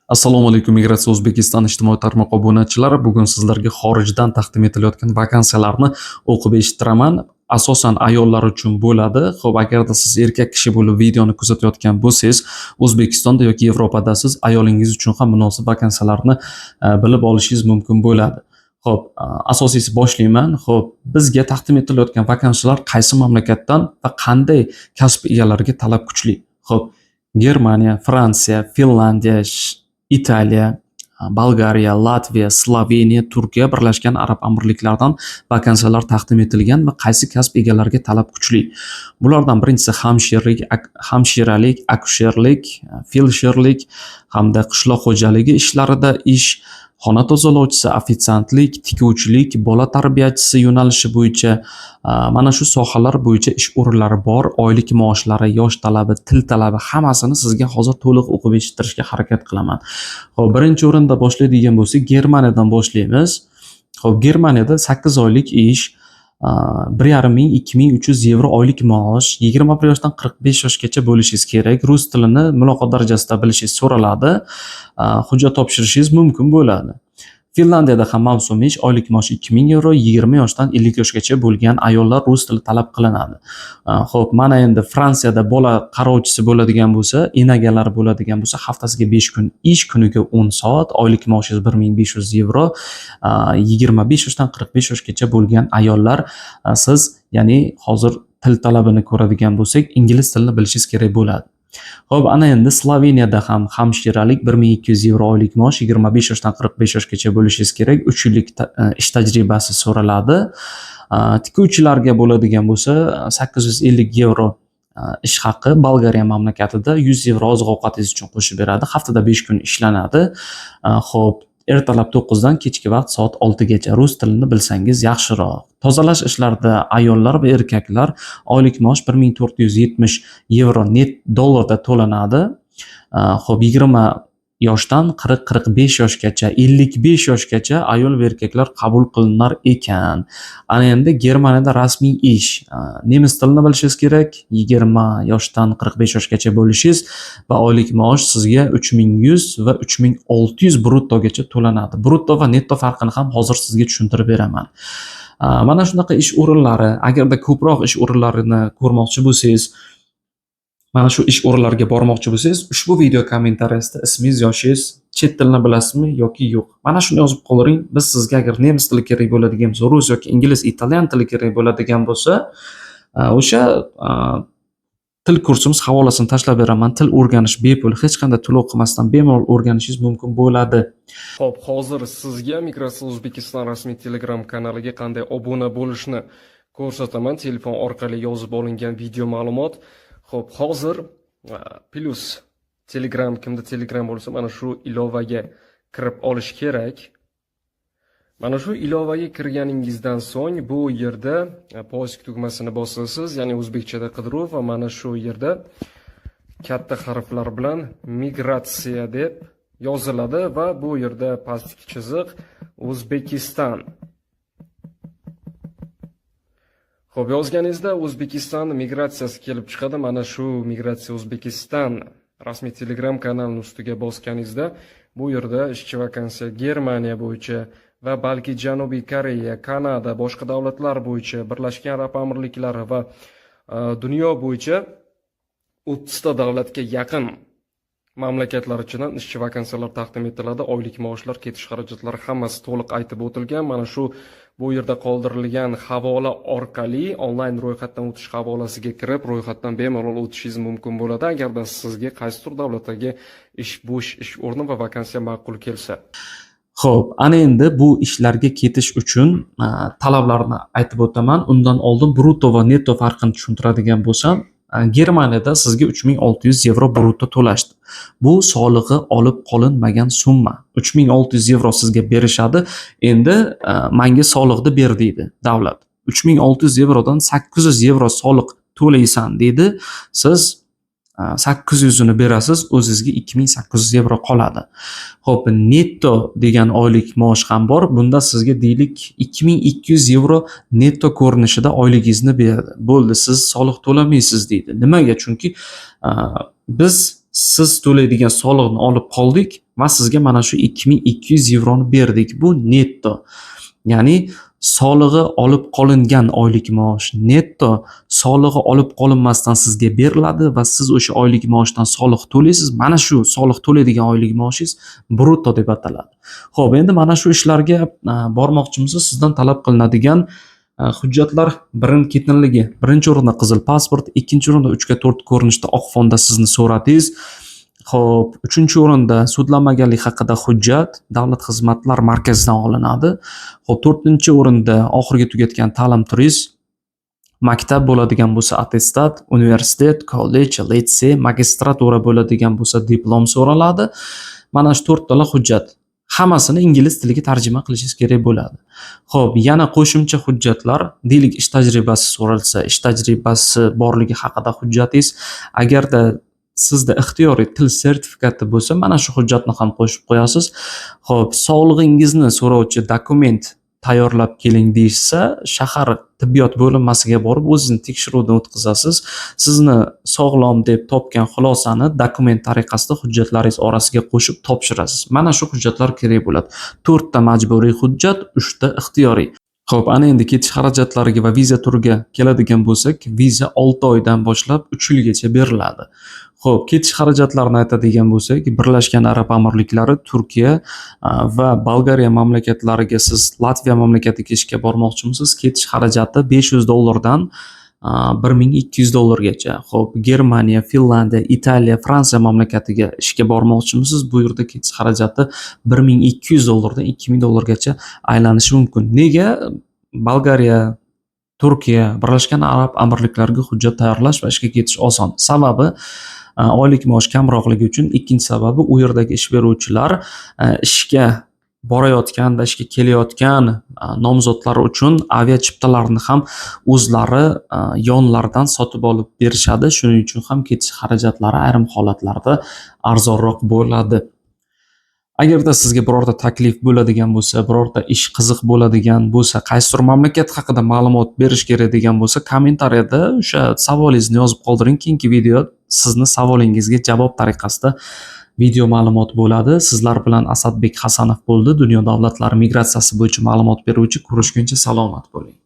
Assalomu alaykum, Migratsiya O'zbekiston ijtimoiy tarmoq obunachilari. Bugun sizlarga xorijdan taqdim etilayotgan vakansiyalarni o'qib eshittiraman. Asosan ayollar uchun bo'ladi. Xo'p, agarda siz erkak kishi bo'lib videoni kuzatayotgan bo'lsangiz, O'zbekistonda yoki Yevropada siz ayolingiz uchun ham munosib vakansiyalarni bilib olishingiz mumkin bo'ladi. Xo'p, asosiysi boshlayman. Xo'p, bizga taqdim etilayotgan vakansiyalar qaysi mamlakatdan va qanday kasb egalariga talab kuchli? Xo'p, Germaniya, Fransiya, Finlandiya, Italiya, Bolgariya, Latviya, Sloveniya, Turkiya, Birlashgan Arab Amirliklaridan vakansiyalar taqdim etilgan va qaysi kasb egalariga talab kuchli? Bulardan birinchisi hamshiralik, akusherlik, feldsherlik hamda qishloq xo'jaligi ishlarida ish, xona tozalovchisi, ofitsiantlik, tikuvchilik, bola tarbiyachisi yo'nalishi bo'yicha, mana shu sohalar bo'yicha ish o'rinlari bor. Oylik maoshlari, yosh talabi, til talabi, hammasini sizga hozir to'liq o'qib eshittirishga harakat qilaman. Xo'p, birinchi o'rinda boshlaydigan bo'lsak, Germaniyadan boshlaymiz. Xo'p, Germaniyada 8 oylik ish, 1500, 2300 yevro oylik maosh, 21 yoshdan 45 yoshgacha bo'lishingiz kerak. Rus tilini muloqot darajasida bilishingiz so'raladi. Hujjat topshirishingiz mumkin bo'ladi. Finlandiyada ham mavsumiy ish, oylik maosh 2000 yevro, 20 yoshdan 50 yoshgacha bo'lgan ayollar, rus tili talab qilinadi. Xo'p, mana endi Fransiyada bola qarovchisi bo'ladigan bo'lsa, enagalar bo'ladigan bo'lsa, haftasiga 5 kun ish, kuniga 10 soat, oylik maoshingiz 1500 yevro, 25 yoshdan 45 yoshgacha bo'lgan ayollar, siz, ya'ni hozir til talabini ko'radigan bo'lsak, ingliz tilini bilishingiz kerak bo'ladi. Xo'p, ana endi Sloveniyada ham hamshiralik, 1200 yevro oylik maosh, 25 yoshdan 45 yoshgacha bo'lishingiz kerak, 3 yillik ish tajribasi so'raladi. Tikuvchilarga bo'ladigan bo'lsa, 850 yevro ish haqi Bolgariya mamlakatida, 100 yevro oziq ovqatingiz uchun qo'shib beradi. Haftada 5 kun ishlanadi. Xo'p, ertalab 9 dan kechki vaqt soat 6 gacha. Rus tilini bilsangiz yaxshiroq. Tozalash ishlarida ayollar va erkaklar, oylik maosh 1470 yevro net dollarda to'lanadi. Xo'p, 20 yoshdan 40-45 yoshgacha, 55 yoshgacha ayol va erkaklar qabul qilinar ekan. Ana endi Germaniyada rasmiy ish. Nemis tilini bilishingiz kerak, 20 yoshdan 45 yoshgacha bo'lishingiz va oylik maosh sizga 3100 va 3600 bruttogacha to'lanadi. Brutto va netto farqini ham hozir sizga tushuntirib beraman. Mana shunaqa ish o'rinlari, agarda ko'proq ish o'rinlarini ko'rmoqchi bo'lsangiz, mana shu ish o'rinlariga bormoqchi bo'lsangiz, ushbu video kommentariyasida ismingiz, yoshingiz, chet tilini bilasizmi yoki yo'q, mana shuni yozib qoldiring. Biz sizga agar nemis tili kerak bo'ladigan bo'lsa, rus yoki ingliz, italyan tili kerak bo'ladigan bo'lsa, o'sha til kursimiz havolasini tashlab beraman. Til o'rganish bepul, hech qanday to'lov qilmasdan bemalol o'rganishingiz mumkin bo'ladi. Xo'p, hozir sizga Migratsiya O'zbekiston rasmiy Telegram kanaliga qanday obuna bo'lishni ko'rsataman. Telefon orqali yozib olingan video ma'lumot. Xo'p, hozir plyus Telegram, kimda Telegram bo'lsa, mana shu ilovaga kirib olish kerak. Mana shu ilovaga kirganingizdan so'ng bu yerda поиск tugmasini bosasiz, ya'ni o'zbekchada qidiruv, va mana shu yerda katta harflar bilan migratsiya deb yoziladi va bu yerda pastki chiziq O'zbekiston. Xo'p, yozganingizda O'zbekiston migratsiyasi kelib chiqadi. Mana shu Migratsiya O'zbekiston rasmiy Telegram kanalining ustiga bosganingizda bu yerda ishchi vakansiya Germaniya bo'yicha va balki Janubiy Koreya, Kanada, boshqa davlatlar bo'yicha, Birlashgan Arab Amirliklari va dunyo bo'yicha 30 ta davlatga yaqin mamlakatlar ichidan ishchi vakansiyalar taqdim etiladi. Oylik maoshlar, ketish xarajatlari, hammasi to'liq aytib o'tilgan. Mana shu bu yerda qoldirilgan havola orqali onlayn ro'yxatdan o'tish havolasiga kirib, ro'yxatdan bemalol o'tishingiz mumkin bo'ladi, agarda sizga qaysidir davlatdagi ish, bo'sh ish o'rni va vakansiya ma'qul kelsa. Xo'p, ana endi bu ishlarga ketish uchun talablarni aytib o'taman. Undan oldin brutto va netto farqini tushuntiradigan bo'lsam, Germaniyada sizga 3600 yevro brutto to'lashdi. Bu solig'i olib qolinmagan summa. 3600 yevro sizga berishadi. Endi manga soliqni ber deydi davlat. 3600 yevrodan 800 yevro soliq to'laysan deydi. Siz 800 ini berasiz, o'zizga 2800 yevro qoladi. Xo'p, netto degan oylik maosh ham bor. Bunda sizga, deylik, 2200 yevro netto ko'rinishida oyligingizni beradi. Bo'ldi, siz soliq to'lamaysiz deydi. Nimaga? Chunki biz Siz to'laydigan soliqni olib qoldik va sizga mana shu 2200 yevroni berdik. Bu netto. Ya'ni solig'i olib qolingan oylik maosh netto, solig'i olib qolinmasdan sizga beriladi va siz o'sha oylik maoshdan soliq to'laysiz. Mana shu soliq to'laydigan oylik maoshingiz brutto deb ataladi. Xo'p, endi mana shu ishlarga bormoqchimisiz? Sizdan talab qilinadigan hujjatlar birin-ketinligi. Birinchi o'rinda qizil pasport, ikkinchi o'rinda 3 ga 4 ko'rinishda oq fonda sizni suratingiz. Xo'p, uchinchi o'rinda sudlanmaganlik haqida hujjat davlat xizmatlar markazidan olinadi. Xo'p, to'rtinchi o'rinda oxirgi tugatgan ta'lim turingiz, maktab bo'ladigan bo'lsa attestat, universitet, kollej, litsey, magistratura bo'ladigan bo'lsa diplom so'raladi. Mana shu to'rttala hujjat. Hammasini ingliz tiliga tarjima qilishingiz kerak bo'ladi. Xo'p, yana qo'shimcha hujjatlar, deylik, ish tajribasi so'ralsa, ish tajribasi borligi haqida hujjatingiz, agarda sizda ixtiyoriy til sertifikati bo'lsa, mana shu hujjatni ham qo'shib qo'yasiz. Xo'p, sog'lig'ingizni so'rovchi dokument tayyorlab keling deyishsa, shahar tibbiyot bo'linmasiga borib o'zingizni tekshiruvdan o'tkazasiz. Sizni sog'lom deb topgan xulosani dokument tariqasida hujjatlaringiz orasiga qo'shib topshirasiz. Mana shu hujjatlar kerak bo'ladi. 4 ta majburiy hujjat, 3 ta ixtiyoriy. Xo'p, ana endi ketish xarajatlariga va viza turiga keladigan bo'lsak, viza 6 oydan boshlab 3 yilgacha beriladi. Xo'p, ketish xarajatlarini aytadigan bo'lsak, Birlashgan Arab Amirliklari, Turkiya va Bolgariya mamlakatlariga, siz Latviya mamlakatiga ishga bormoqchimisiz? Ketish xarajati 500 dollardan 1200 dollargacha. Xo'p, Germaniya, Finlandiya, Italiya, Fransiya mamlakatiga ishga bormoqchimisiz? Bu yerda ketish xarajati 1200 dollardan 2000 dollargacha aylanishi mumkin. Nega Bolgariya, Turkiya, Birlashgan Arab Amirliklariga hujjat tayyorlash va ishga ketish oson? Sababi oylik maosh kamroqligi uchun, ikkinchi sababi u yerdagi ish beruvchilar ishga borayotgan va ishga kelayotgan nomzodlar uchun avia chiptalarni ham o'zlari yonlaridan sotib olib berishadi. Shuning uchun ham ketish xarajatlari ayrim holatlarda arzonroq bo'ladi. Agarda sizga birorta taklif bo'ladigan bo'lsa, birorta ish qiziq bo'ladigan bo'lsa, qaysidir mamlakat haqida ma'lumot berish kerak degan bo'lsa, kommentariyada o'sha savolingizni yozib qoldiring. Keyingi video sizni savolingizga javob tariqasida video ma'lumot bo'ladi. Sizlar bilan Asadbek Hasanov bo'ldi, dunyo davlatlari migratsiyasi bo'yicha ma'lumot beruvchi. Ko'rishguncha salomat bo'ling.